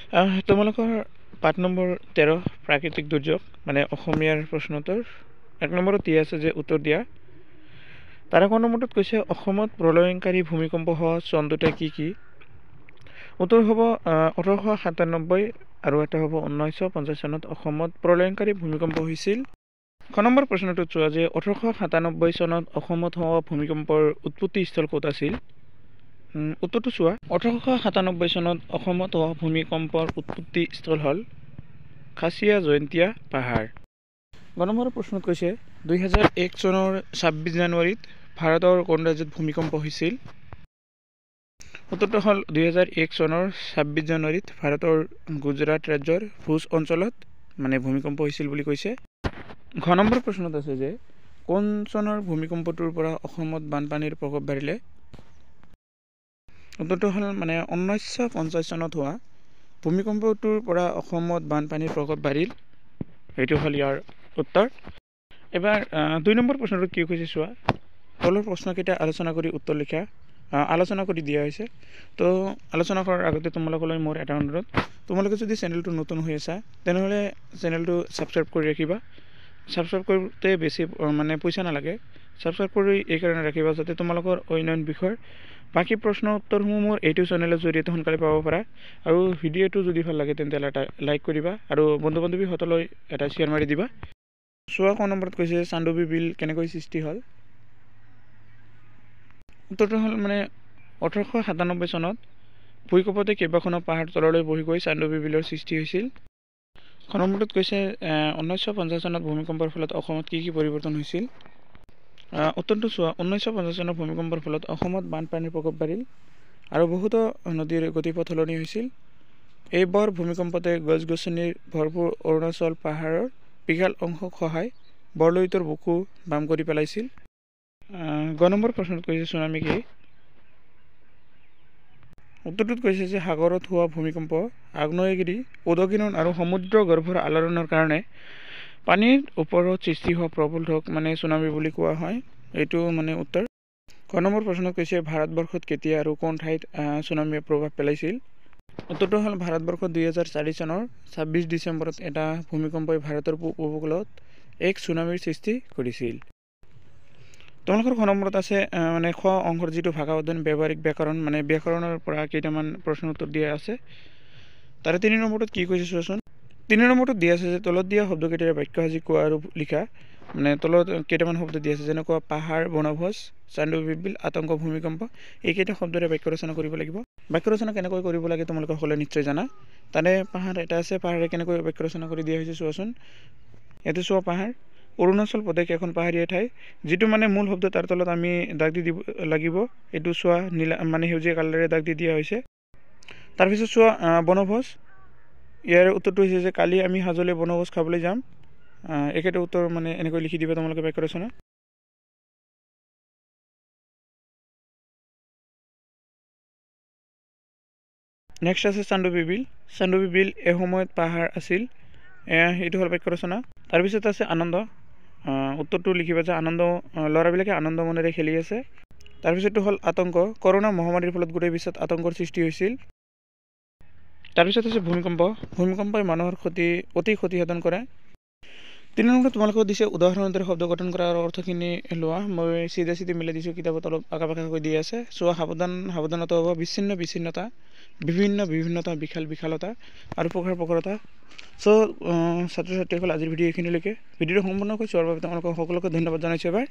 তোমালোকৰ পাঠ নম্বৰ 13 প্ৰাকৃতিক দুৰ্যোগ মানে অসমীয়াৰ প্ৰশ্নোত্তৰ 1 নম্বৰত দিয়া আছে যে উত্তৰ দিয়া। তাৰ 1 নম্বৰটোত কৈছে অসমত প্ৰলয়ংকাৰী ভূমিকম্প হোৱা চন দুটা কি কি? উত্তৰ হ'ব 1897 আৰু এটা হ'ব 1950 চনত অসমত প্ৰলয়ংকাৰী ভূমিকম্প হৈছিল। 6 নম্বৰ প্ৰশ্নটোত চোৱা যে 1897 চনত অসমত হোৱা ভূমিকম্পৰ উৎপত্তি স্থল ক'ত আছিল? উত্তৰটো চোৱা 1897 চনত অসমত হোৱা ভূমিকম্পৰ উৎপত্তি স্থল হ'ল খাচীয়া জয়ন্তীয়া পাহাৰ। 9 নম্বৰ প্ৰশ্নত কৈছে 2001 চনৰ 26 জানুৱাৰীত ভাৰতৰ কোন ৰাজ্যত ভূমিকম্প হৈছিল? উত্তৰটো হ'ল 2001 চনৰ 26 জানুৱাৰীত ভাৰতৰ গুজৰাট ৰাজ্যৰ ভুজ অঞ্চলত মানে ভূমিকম্প হৈছিল বুলি কৈছে। 6 নম্বৰ প্ৰশ্নত আছে যে কোন চনৰ ভূমিকম্পটোৰ পৰা অসমত বানপানীৰ প্ৰকোপ বাঢ়িলে? উত্তৰটো হ'ল মানে 1950 চনত হোৱা ভূমিকম্পটোৰ পৰা অসমত বানপানীৰ প্ৰকোপ বাঢ়িল। এইটো হ'ল ইয়াৰ উত্তৰ। এবাৰ 2 নম্বৰ প্ৰশ্নটোত কি কৈছে চোৱা, তলৰ প্ৰশ্নকেইটা আলোচনা কৰি উত্তৰ লিখা। আলোচনা কৰি দিয়া হৈছে। তো আলোচনা কৰাৰ আগতে তোমালোকলৈ মোৰ এটা অনুৰোধ, তোমালোকে যদি চেনেলটো নতুন হৈ আছা তেনেহ'লে চেনেলটো ছাবস্ক্ৰাইব কৰি ৰাখিবা। ছাবস্ক্ৰাইব কৰোঁতে বেছি মানে পইচা নালাগে। ছাবস্ক্ৰাইব কৰি এইকাৰণে ৰাখিবা যাতে তোমালোকৰ অন্যান্য বিষয়ৰ বাকী প্ৰশ্ন উত্তৰসমূহ মোৰ এইটো চেনেলৰ জৰিয়তে সোনকালে পাব পাৰা। আৰু ভিডিঅ'টো যদি ভাল লাগে তেন্তে এটা লাইক কৰিবা আৰু বন্ধু বান্ধৱীসকললৈ এটা শ্বেয়াৰ মাৰি দিবা। চোৱা 1 নম্বৰত কৈছে চান্দুবি বিল কেনেকৈ সৃষ্টি হ'ল? উত্তৰটো হ'ল মানে 1897 চনত ভূঁইকঁপতে কেইবাখনো পাহাৰ তললৈ বহি গৈ চান্দুবি বিলৰ সৃষ্টি হৈছিল। 6 নম্বৰটোত কৈছে 1950 চনত ভূমিকম্পৰ ফলত অসমত কি কি পৰিৱৰ্তন হৈছিল? উত্তৰটো চোৱা 1950 চনৰ ভূমিকম্পৰ ফলত অসমত বানপানীৰ প্ৰকোপ বাঢ়িল আৰু বহুতো নদীৰ গতিপথ সলনি হৈছিল। এই বৰ ভূমিকম্পতে গছ গছনিৰ ভৰপূৰ অৰুণাচল পাহাৰৰ বিশাল অংশ খহাই বৰলুইতৰ বুকু বাম কৰি পেলাইছিল। 9 নম্বৰ প্ৰশ্নত কৈছে চুনামী কি? উত্তৰটোত কৈছে যে সাগৰত হোৱা ভূমিকম্প, আগ্নেয়গিৰি, উদগীৰণ আৰু সমুদ্ৰ গৰ্ভৰ আলোড়নৰ কাৰণে পানীৰ ওপৰত সৃষ্টি হোৱা প্ৰবল ঢৌক মানে চুনামী বুলি কোৱা হয়। এইটো মানে উত্তৰ। 6 নম্বৰ প্ৰশ্নত কৈছে ভাৰতবৰ্ষত কেতিয়া আৰু কোন ঠাইত চুনামীয়ে প্ৰভাৱ পেলাইছিল? উত্তৰটো হ'ল ভাৰতবৰ্ষত 2004 চনৰ 26 ডিচেম্বৰত এটা ভূমিকম্পই ভাৰতৰ পূব উপকূলত এক চুনামীৰ সৃষ্টি কৰিছিল। তোমালোকৰ 6 নম্বৰত আছে মানে খ অংশৰ যিটো ভাষা অধ্যয়ন ব্যৱহাৰিক ব্যাকৰণ মানে ব্যাকৰণৰ পৰা কেইটামান প্ৰশ্ন উত্তৰ দিয়া আছে। তাৰে 3 নম্বৰটোত কি কৈছে চোৱাচোন। 3 নম্বৰটোত দিয়া আছে যে তলত দিয়া শব্দকেইটাৰে বাক্য সাজি কোৱা আৰু লিখা। মানে তলত কেইটামান শব্দ দিয়া আছে যেনেকুৱা পাহাৰ, বনভোজ, চান্দুবি বিল, আতংক, ভূমিকম্প। এইকেইটা শব্দৰে বাক্য ৰচনা কৰিব লাগিব। বাক্য ৰচনা কেনেকৈ কৰিব লাগে তোমালোকে সকলোৱে নিশ্চয় জানা। তাৰে পাহাৰ এটা আছে, পাহাৰে কেনেকৈ বাক্য ৰচনা কৰি দিয়া হৈছে চোৱাচোন। ইয়াতে চোৱা পাহাৰ, অৰুণাচল প্ৰদেশ এখন পাহাৰীয়া ঠাই, যিটো মানে মূল শব্দ তাৰ তলত আমি দাগ দি দিব লাগিব। এইটো চোৱা নীলা মানে সেউজীয়া কালাৰেৰে দাগ দি দিয়া হৈছে। তাৰপিছত চোৱা বনভোজ, ইয়াৰ উত্তৰটো হৈছে যে কালি আমি হাজোলৈ বনভোজ খাবলৈ যাম। একেটা উত্তৰ মানে এনেকৈ লিখি দিবা তোমালোকে বাক্য ৰচনা। নেক্সট আছে চান্দুবি বিল। চান্দুবি বিল এসময়ত পাহাৰ আছিল, এইটো হ'ল বাক্য ৰচনা। তাৰপিছত আছে আনন্দ, উত্তৰটো লিখিবা যে আনন্দ, ল'ৰাবিলাকে আনন্দ মনেৰে খেলি আছে। তাৰপিছতটো হ'ল আতংক, কৰোণা মহামাৰীৰ ফলত গোটেই বিশ্বত আতংকৰ সৃষ্টি হৈছিল। তাৰপিছত আছে ভূমিকম্প, ভূমিকম্পই মানুহৰ অতি ক্ষতি সাধন কৰে। 3 নম্বৰত তোমালোকক দিছে উদাহৰণৰ দৰে শব্দ গঠন কৰা আৰু অৰ্থখিনি লোৱা। মই চিধা চিধি মিলাই দিছোঁ, কিতাপত অলপ আঁকা বাঁকাকৈ দিয়া আছে। চোৱা সাৱধান, সাৱধানতা হ'ব, বিচ্ছিন্ন বিচ্ছিন্নতা, বিভিন্ন বিভিন্নতা, বিশাল বিশালতা আৰু প্ৰখৰ প্ৰখৰতা। চ' ছাত্ৰ ছাত্ৰীসকল আজিৰ ভিডিঅ' এইখিনিলৈকে। ভিডিঅ'টো সম্পূৰ্ণকৈ চোৱাৰ বাবে তোমালোকক সকলোকে ধন্যবাদ জনাইছোঁ এবাৰ।